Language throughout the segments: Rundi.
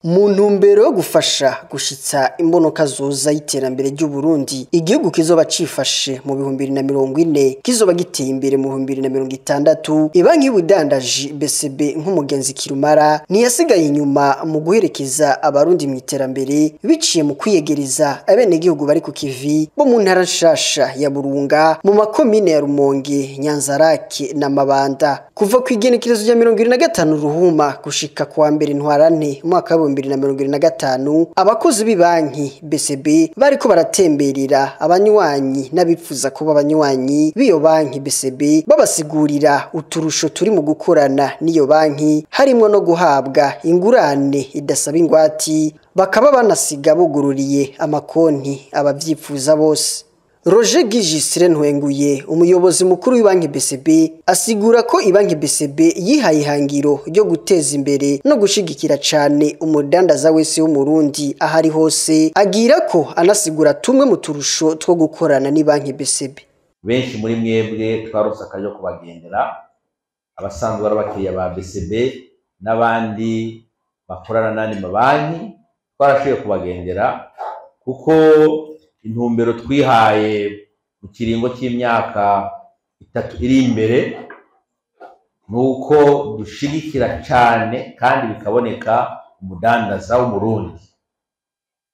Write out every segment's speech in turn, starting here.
Mu ntumbero yo gufasha gushitsa imbonoka zoza y'iterambere ry'u Burundi, igihugu kizoba cifashe mu 2040, kizoba giteye imbere mu 2060. Ibanki y'ubudandaji BCB nk'umugenzi kirumara ntiyasigaye inyuma mu guherekeza abarundi mu iterambere, biciye mu kwiyegereza abenegihugu bari ku kivi bo mu ntara nshasha ya Burunga, mu makomine ya Rumonge, Nyanzarake na Mabanda. Kuva ku igenekerezo rya 25 Ruhuma gushika kuwa mbere Ntwarante umwaka wa 2025, abakozi b'ibanki BCB bariko baratemberera abanywanyi n'abipfuza kuba abanywanyi b'iyo banki BCB, babasigurira uturusho turi mu gukorana n'iyo banki, harimwo no guhabwa ingurane idasaba ingwati, bakaba banasiga bugururiye amakonti abavyifuza bose. Roger Gijisire Ntwenguye, umuyobozi mukuru w'ibanki BCB, asigura ko ibanki BCB yihaye ihangiro ryo guteza imbere no gushigikira cane umudandaza wese w'umurundi ahari hose, agira ko anasigura tumwe mu turusho two gukorana n'ibanki BCB. Benshi muri mwebwe twarose akaryo kubagendera, abasanzwe ari abakiriya ba BCB n'abandi bakorana n'andi mabanki, twarashoboye kubagendera kuko intumbero twihaye mu kiringo cy'imyaka 3 iri imbere nuko dushigikira cyane kandi bikaboneka umudandaza w'umurundi.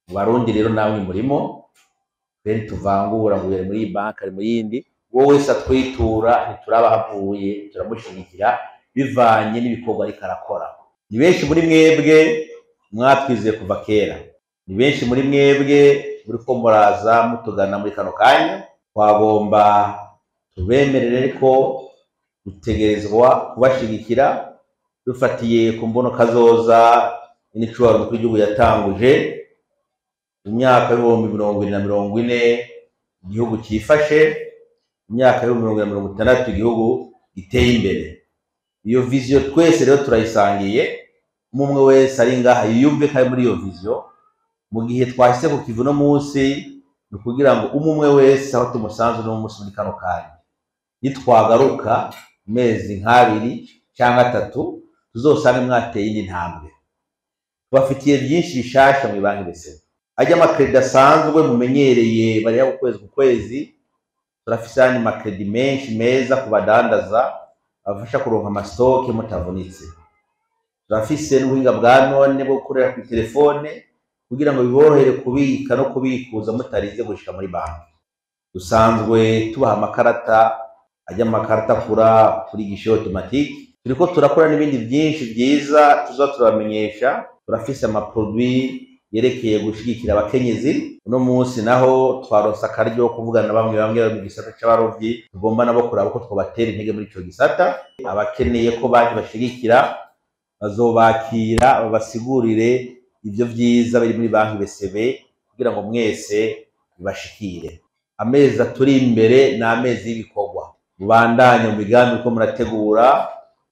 Mu Barundi rero namwe murimo, bene tuvangura ngo muri iyi banki ari muri yindi, wowe wese atwitura ntiturabahavuye, turamushigikira bivanye n'ibikorwa ariko arakora. Ni benshi muri mwebwe mwatwizeye kuva kera, ni benshi muri mwebwe muriko muraza mutugana muri kano kanya, twagomba tubemerere ko dutegerezwa kubashigikira dufatiye ku mbono kazoza n'icubahiro umukuru w'igihugu yatanguje mu myaka 2040 igihugu cifashe, mu myaka 2060 igihugu giteye imbere. Iyo vision twese rero turayisangiye, umwe wese ari ngaha yiyumve ko ari muri iyo vision. Mu gihe twashyize ku kivu no munsi ni ukugira ngo umwe wese aho tumusanze no munsi muri kano kanya, nitwagaruka mezi nk'abiri cyangwa 3 tuzosange mwateye indi ntambwe. Tubafitiye byinshi bishasha mu banki BCB. Ajya amakredi asanzwe mumenyereye bariya ku kwezi ku kwezi, turafise andi makredi menshi meza ku badandaza abafasha kuronka amastoke mutavunitse. Turafise n'ubuhinga bwa none bwo gukorera ku telefone kugira ngo biborohere kubika no kubikuza mutarize gushika muri banki. Dusanzwe tubaha amakarata, ajya amakarata kura kuri guichet automatique. Turiko turakora n'ibindi byinshi byiza tuza turabamenyesha. Turafise amaproduit yerekeye gushigikira abakenyezi. Uno munsi naho twaronse akaryo kuvugana bamwe bamwe mu gisata c'abarovyi, tugomba nabo kuraba ko twobatera intege muri ico gisata. Abakeneye ko banki bashigikira bazobakira babasigurire ivyo vyiza biri muri banki BCB kugira ngo mwese bibashikire. Amezi turi imbere ni amezi y'ibikorwa, mubandanye mu migambi ko murategura,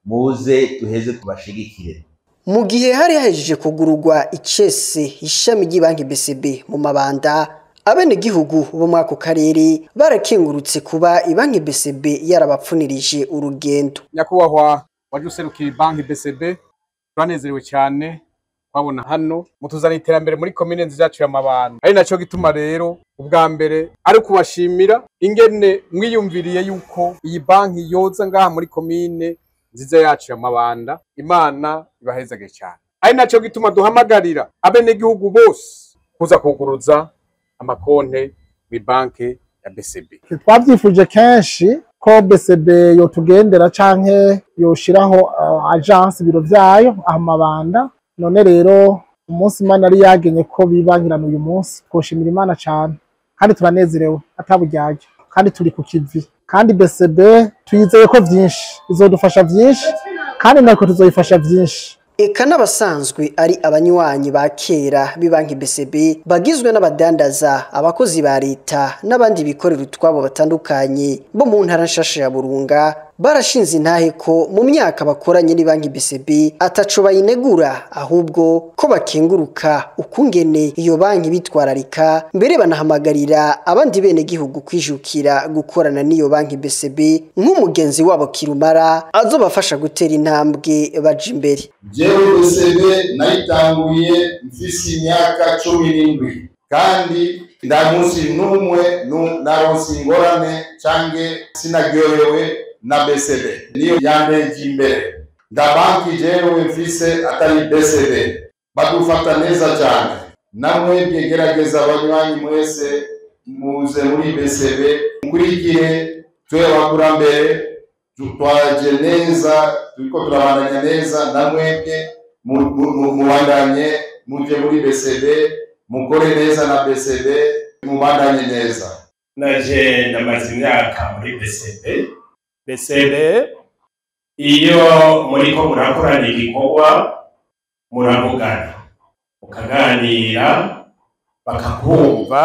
muze tuheze tubashigikire. Mu gihe hari hahejeje kugururwa icese ishami ry'ibanki BCB mu Mabanda, abenegihugu bo muri ako karere barakengurutse kuba ibanki BCB yarabapfunirije urugendo. Nyakubahwa waje userukira banki BCB, turanezerewe cyane twabona hano mutuzana iterambere muri komine nziza yacu ya Mabanda. Ari naco gituma rero ubwa mbere ari kubashimira ingene mwiyumviriye yuko iyi banki yoza ngaha muri komine nziza yacu ya Mabanda. Imana ibahezage cyane. Ari naco gituma duhamagarira abenegihugu bose kuza kuguruza amakonte mu banki ya BCB. Twavyifuje kenshi ko BCB yotugendera canke yoshiraho agence biro vyayo aho Mabanda. None rero umunsi Imana yari yagenye ko bibangirana uyu munsi, twoshimira Imana cyane kandi turanezerewe ataburyarya kandi turi ku kivi, kandi BCB tuyizeye ko vyinshi izodufasha vyinshi kandi natwe tuzoyifasha vyinshi. Eka n'abasanzwe ari abanywanyi ba kera b'ibanki BCB bagizwe n'abadandaza, abakozi ba leta n'abandi bikorera utwabo batandukanye bo mu ntara nshasha ya Burunga, Barashinze intahe ko mu myaka bakoranye n'ibanki BCB ataco bayinegura, ahubwo ko bakenguruka ukungene iyo banki bitwararika, mbere banahamagarira abandi bene gihugu kwijukira gukorana n'iyo banki BCB nk'umugenzi wabo kirumara azobafasha gutera intambwe baja imbere. Jewe BCB nayitanguye mfise imyaka 17 kandi nda munsi n'umwe naronse ingorane canke sinaryohewe na BCB, niyo yanteje imbere. Nda banki jewe mfise atari BCB, badufata neza cyane. Namwebwe gerageza abanywanyi mwese muze muri BCB mukurikire twe abakurambere, twaje neza, turiko turabandanya neza. Namwebwe mubandanye muje muri BCB, mukore neza na BCB, mubandanye neza. Naje ndamaze imyaka muri BCB. BCB iyo muriko murakorana igikorwa muravugana, mukaganira, bakakumva,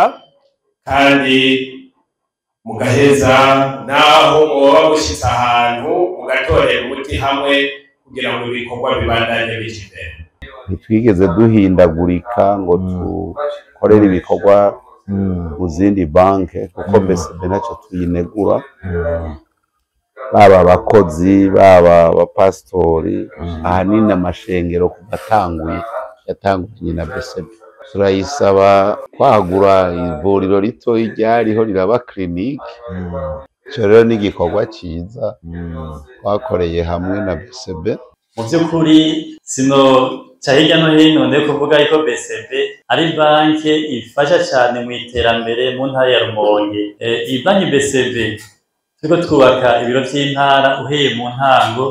kandi mugaheza naho mwoba mushitse ahantu mugatorera umuti hamwe kugira ngo ibikorwa bibandanye bija imbere. Ntitwigeze duhindagurika ngo dukorere ibikorwa mu zindi banke, kuko BCB ntacyo tuyinegura, baba abakozi baba abapasitori, ahanini amashengero kuva atanguye yatanguranye na BCB. Turayisaba kwagura ivuriro ritoyi ryariho riraba clinique. Ico rero ni igikorwa ciza twakoreye hamwe na BCB. Mu by'ukuri sino ca hirya no hino ndeko kuvuga yuko BCB ari banke ifasha cyane mu iterambere mu ntara ya Rumonge. Iyi banki BCB turiko twubaka ibiro vy'intara uhereye mu ntango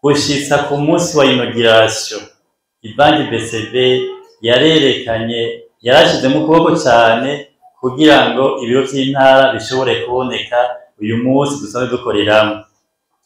gushitsa ku munsi wa inauguration. Ibanki BCB yarerekanye, yarashizemo ukuboko cyane kugira ngo ibiro vy'intara bishobore kuboneka uyu munsi dusanzwe dukoreramo.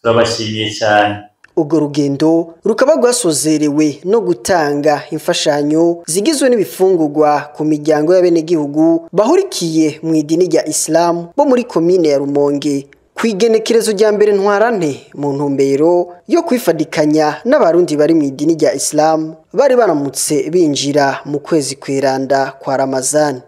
Turabashimiye cyane. Urwo rugendo rukaba rwasozerewe no gutanga imfashanyo zigizwe n'ibifungurwa ku miryango y'abenegihugu bahurikiye mu idini rya Islam bo muri komine ya Rumonge kw'igenekerezo rya mbere Ntwarante, mu ntumbero yo kwifadikanya n'abarundi bari mu idini rya Islam bari baramutse binjira mu kwezi kweranda kwa Ramazani.